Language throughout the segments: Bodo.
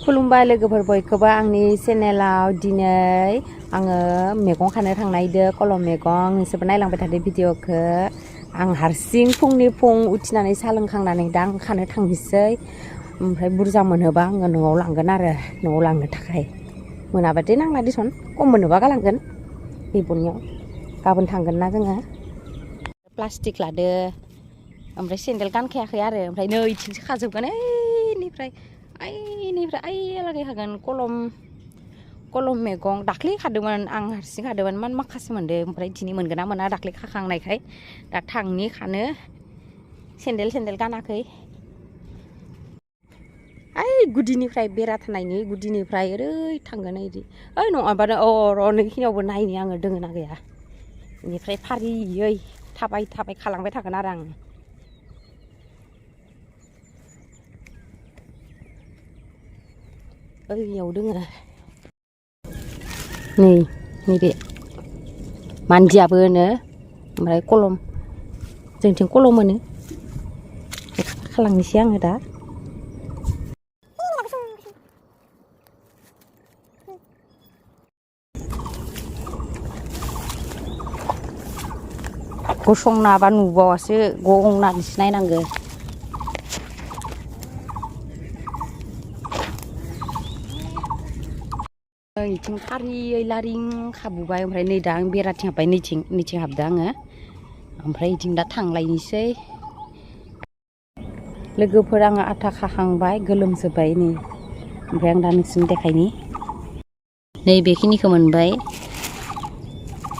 खुलुमबाय लोगोफोर बयखौबो आंनि चेनेलाव दिनै आङो मैगं खानो थांनायदो कलम मैगं नोंसोरबो नायलांबाय थादो भिडिअखौ आं हारसिं फुंनि फुं उथिनानै साहा लोंखांनानै दा आं खानो थांनोसै ओमफ्राय बुरजा मोनोबा आङो न'आव लांगोन आरो न'आव लांनो थाखाय मोनाबाथाय नांला दिसन खम मोनोबा गालांगोन बिबनियाव गाबोन थांगोन ना जोङो प्लास्टिक लादो ओमफ्राय सेन्देल गानखायाखै आरो ओमफ्राय नै इथिंसो खाजोबगोन ओइनिफ्राय आइयालागै हागोन कलम मैगं दाख्लै खादोंमोन आं हारसिं खादोंमोन मान माखासे मोनदों ओमफ्राय दिनै मोनगोन ना मोना दाख्लै खाखांनायखाय दा थांनि खानो सेन्देल गानाखै ओइ गुदिनिफ्राय बेरा थानायनि गुदिनिफ्राय ओरै थांगोन इदि ओइ नङाबा र' नैखिनियावबो नायनि आङो दोङो ना गैया बेनिफ्राय फारियै थाबाय खालांबाय थागोन आरो आं ओइयाव दोङो नैबे मान्दियाबो होनो ओमफ्राय कलम जोंथिं कलम होनो खालांनोसै आङो दा गसंनाबा नुबावासो गंनानैसो नायनांगो इथिं फारियै लारिं खाबोबाय ओमफ्राय नै दा आं बेराथिं हाबबाय नैथिं हाबदो आङो ओमफ्राय इथिं दा थांलायनोसै लोगोफोर आङो आथा खाखांबाय गोलोमजोब्बाय नै ओमफ्राय आं दा नोंसिनो देखायनि नै बेखिनिखौ मोनबाय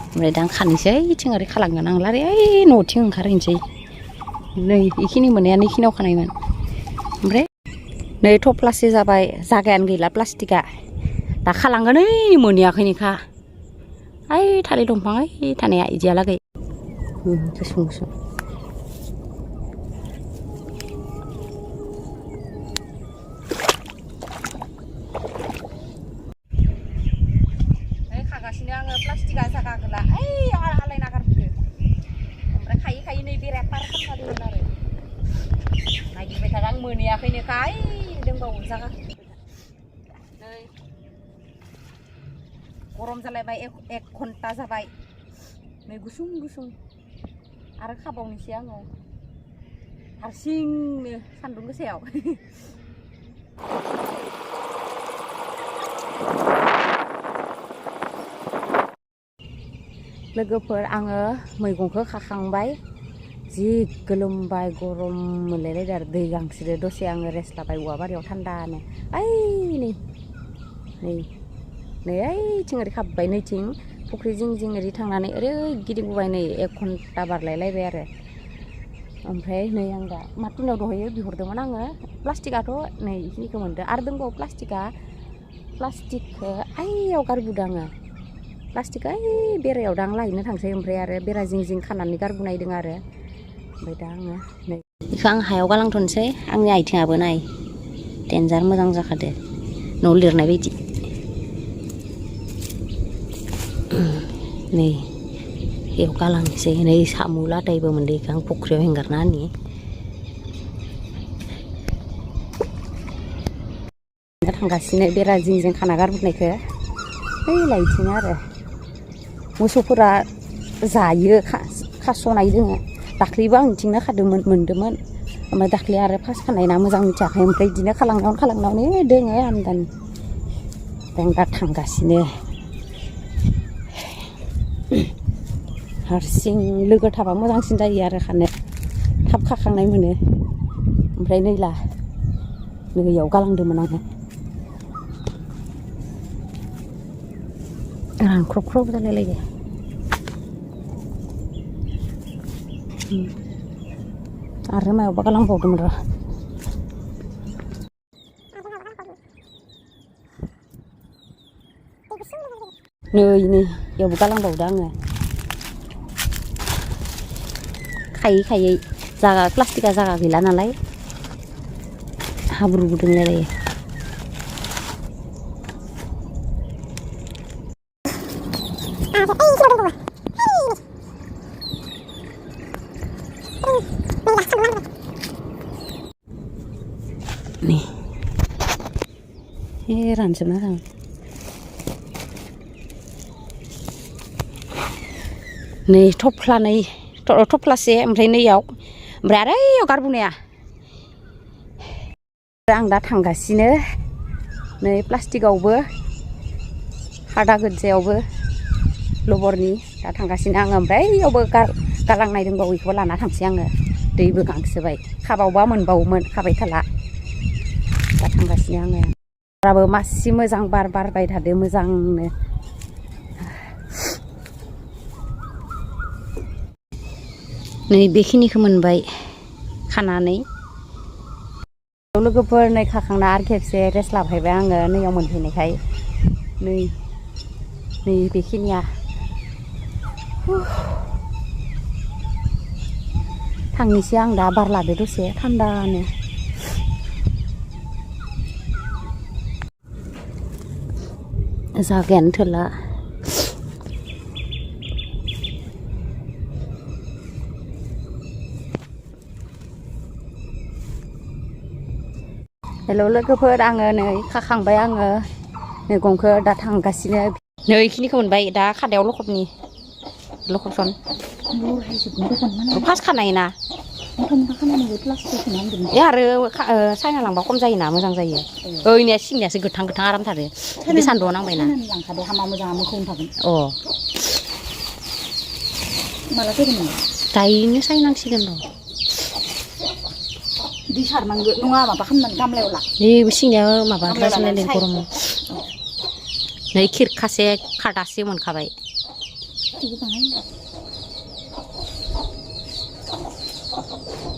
ओमफ्राय दा आं खानोसै इथिं ओरै खालामगोन आं लारै ओइ न'थिं ओंखारहैनोसै नै इखिनि मोननाया नैखिनियाव खानायमोन ओमफ्राय नै थफ्लासे जाबाय जागायानो गैला प्लास्टिकआ दा खालांगोन ओइ मोनहैयाखैनोखा ओइ थालिर दंफां ओइ थानाया इदियालागै गुसुं खागासिनो आङो प्लास्टिकआ जागा गैला ओइ आलायना गारबोदो ओमफ्राय खायै नै बेराया पार खालामना दोनगोन आरो नागिरबाय थादों आं मोनहैयाखैनोखा ओइ दंबावो जागा नै गरम जालायबाय एक घन्टा जाबाय नै गुसुं आरो खाबावनोसै आङो हारसिंनो सान्दुं गोसायाव लोगोफोर आङो मैगंखौ खाखांबाय जि गोलोमबाय गरम मोनलायलायदों आरो दै गांसोदो दसे आङो रेस्ट लाबाय औवा बारियाव थान्दानो ओइ नै ओइथिं ओरै खाबबाय नैथिं फुख्रि जिं ओरै थांनानै ओरै गिदिंबोबाय नै एक घन्टा बारलायलायबाय आरो ओमफ्राय नै आं दा मार्टिनाव दहैयो बिहरदोंमोन आङो प्लास्टिकआथ' नै इखिनिखौ मोनदों आरो दंबावो प्लास्टिकखौ आइयाव गारबोदों आङो प्लास्टिकआ ओइ बेरायाव दा आं लायनो थांसै ओमफ्राय आरो बेरा जिं खानानै गारबोनायदों आरो ओमफ्राय दा आङो नै बेखौ आं हायाव गालांथ'नोसै आंनि आथिङाबो नाय देन्जार मोजां जाखादो न'आव लिरनाय बायदि नै बेयाव गालांनोसै नै साम' लादायबो मोनदों बेखौ आं फुख्रियाव हेंगारना होनि थांगासिनो बेरा जिं खाना गारबोनायखौ ओइ लायथिं आरो मोसौफोरा जायो खास'नाय दोङो दाख्लैबो आं बिथिंनो मोनदोंमोन ओमफ्राय दाख्लै आरो फार्स्ट खानाय ना मोजां मिथियाखै ओमफ्राय बिदिनो खालांनायावनो दोङो आमदानि जों दा थांगासिनो हारसिं लोगो थाबा मोजांसिन जायो आरो खानो थाब खाखांनाय मोनो ओमफ्राय नैयाव गालांदोंमोन आङो रानख्रब जालायलायो आरो मायावबा गालांबावदोंमोन र' नै बेयावबो गालांबावदों आङो खायै जागा प्लास्टिकआ जागा गैला नालाय हाब्रुबो दंलायलायो रानजोबना थाङो नै थफ्लासे ओमफ्राय नैयाव ओमफ्राय आरो ओइयाव गारबोनाया आं दा थांगासिनो नै प्लास्टिकआवबो खादा गोजायावबो लबरनि दा थांगासिनो आङो ओमफ्राय इयावबो गालांनाय दंबावो बेखौबो लाना थांसै आङो दैबो गांसोबाय खाबावबा मोनबावोमोन खाबाय थाला दा थांगासिनो आङो बाराबो मासि मोजां बार बारबाय थादो मोजांनो नै बेखिनिखौ मोनबाय खानानै लोगोफोर नै खाखांना आरो खेबसे रेस्ट लाफैबाय आङो नैयाव मोनफैनायखाय नै बेखिनिया थांनोसै आं दा बार लादो दसे थान्दानो जागायानो थोला हेल' लोगोफोर आङो नै खाखांबाय आङो मैगंखौ दा थांगासिनो नै इखिनिखौ मोनबाय दा खादायाव लखबसन फार्स्ट खानाय ना ए आरो सायना लांबा खम जायोना मोजां जायो ओइनिया सिंनियासो गोथां आराम थारो बे सान्दुआव नांबायना अ दायैनो सायनांसिगोन र' दै सारनांगौ नङा माबा खालामनानै गामलायाव ला नै सिंनिया माबा रायज्लायनाय गरमाव नै खिरखासे खादासे मोनखाबाय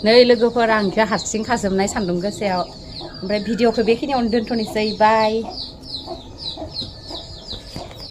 नै लोगोफोर आं इखौ हारसिं खाजोबनाय सान्दुं गोसायाव ओमफ्राय भिडिअखौ बेखिनियावनो दोनथ'नोसै बाय